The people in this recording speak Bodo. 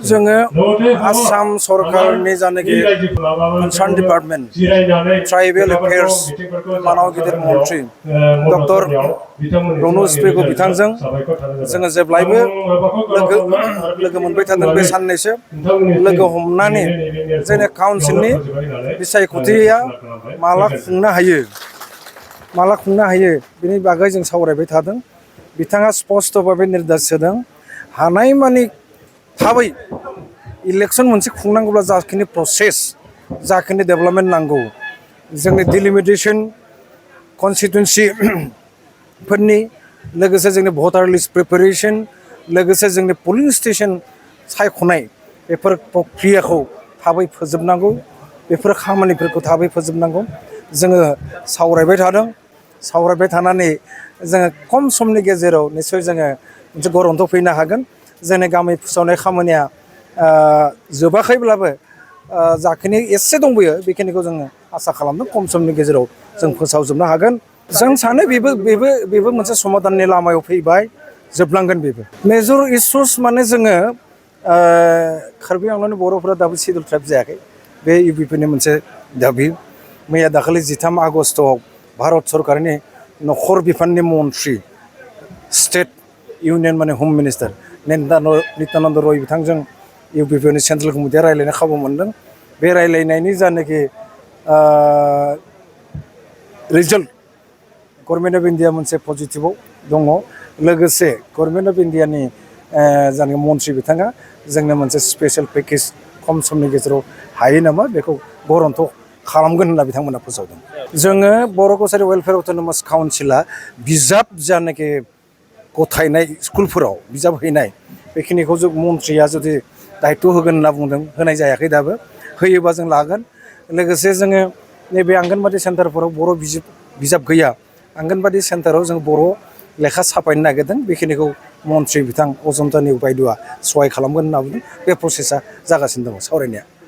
जोङो आसाम सरकारनि जानाखि कनसार्न डिपार्टमेन्ट ट्राइबेल एफेयार्स मानाव गिदिर मन्त्रि डक्टर रनज पेगु बिथांजों जोङो जेब्लायबो लोगो मोनबाय थादों। बे साननैसो लोगो हमनानै जोंनि काउन्सिलनि बिसायख'थिया माला खुंनो हायो बेनि बागै जों सावरायबाय थादों। बिथाङा स्पष्ट भाबै निर्देश होदों हानायमानि थाबै इलेक्सन मोनसे खुंनांगौब्ला जाखिनि प्रसेस जाखिनि डेभेलपमेन्ट नांगौ जोंनि डिलिमिटेसन कनस्टिटुएन्सि फोरनि लोगोसे जोंनि भटार लिस्ट प्रिपेरेसन लोगोसे जोंनि पलिं स्टेशन सायख'नाय बेफोर प्रक्रियाखौ थाबै फोजोबनांगौ। बेफोर खामानिफोरखौ थाबै फोजोबनांगौ जोङो सावरायबाय थादों। सावरायबाय थानानै जोङो खम समनि गेजेराव निश्चय जोङो मोनसे गरन्थ फैनो हागोन। जोंनि गामि फोसावनाय खामानिया जोबाखैब्लाबो जाखिनि एसे दंबोयो बेखिनिखौ जोङो आसा खालामदों खम समनि गेजेराव जों फोसावजोबनो हागोन। जों सानो बेबो मोनसे समाधाननि लामायाव फैबाय, जोबलांगोन बेबो। मेजर इस्युस माने जोङो कार्बि आंलंनि बर'फोरा दाबो सिडुल ट्राइब जायाखै। बे इउपिपिनि मोनसे दाबि। मैया दाखालि 13 आगस्टआव भारत सरकारनि नखर बिफाननि मन्त्रि स्टेट इउनियन माने हम मिनिस्टार नित्यानन्द रय बिथांजों इउपिपिनि सेन्ट्रेल कमिटिया रायज्लायनो खाबु मोन्दों। बे रायज्लायनायनि जानाखि रिजाल्ट गभर्नमेन्ट अफ इन्डिया मोनसे पजिटिभाव दङ। लोगोसे गभर्नमेन्ट अफ इन्डियानि जानाखि मन्त्रि बिथाङा जोंनो मोनसे स्पेसियेल पेकेज खम समनि गेजेराव हायो नामा बेखौ गरन्थ खालामगोन होनना बिथांमोना फोसावदों। जोङो बर' कसारि वेलफेयार अट'नमास काउन्सिला बिजाब जानाखि गथायनाय स्कुलफोराव बिजाब हैनाय बेखिनिखौ जों मन्थ्रिया जुदि दायित्व होगोन होनना बुंदों, होनाय जायाखै दाबो। होयोबा जों लागोन। लोगोसे जोङो नैबे आंगनबादि सेन्टारफोराव बर' बिजाब गैया। आंगनबादि सेन्टाराव जों बर' लेखा साफायनो नागिरदों। बेखिनिखौ मन्त्रि बिथां अजन्ता निउ बायद'आ सहाय खालामगोन होनना बुंदों। बे प्रसेसा जागासिनो दङ सावरायनाया।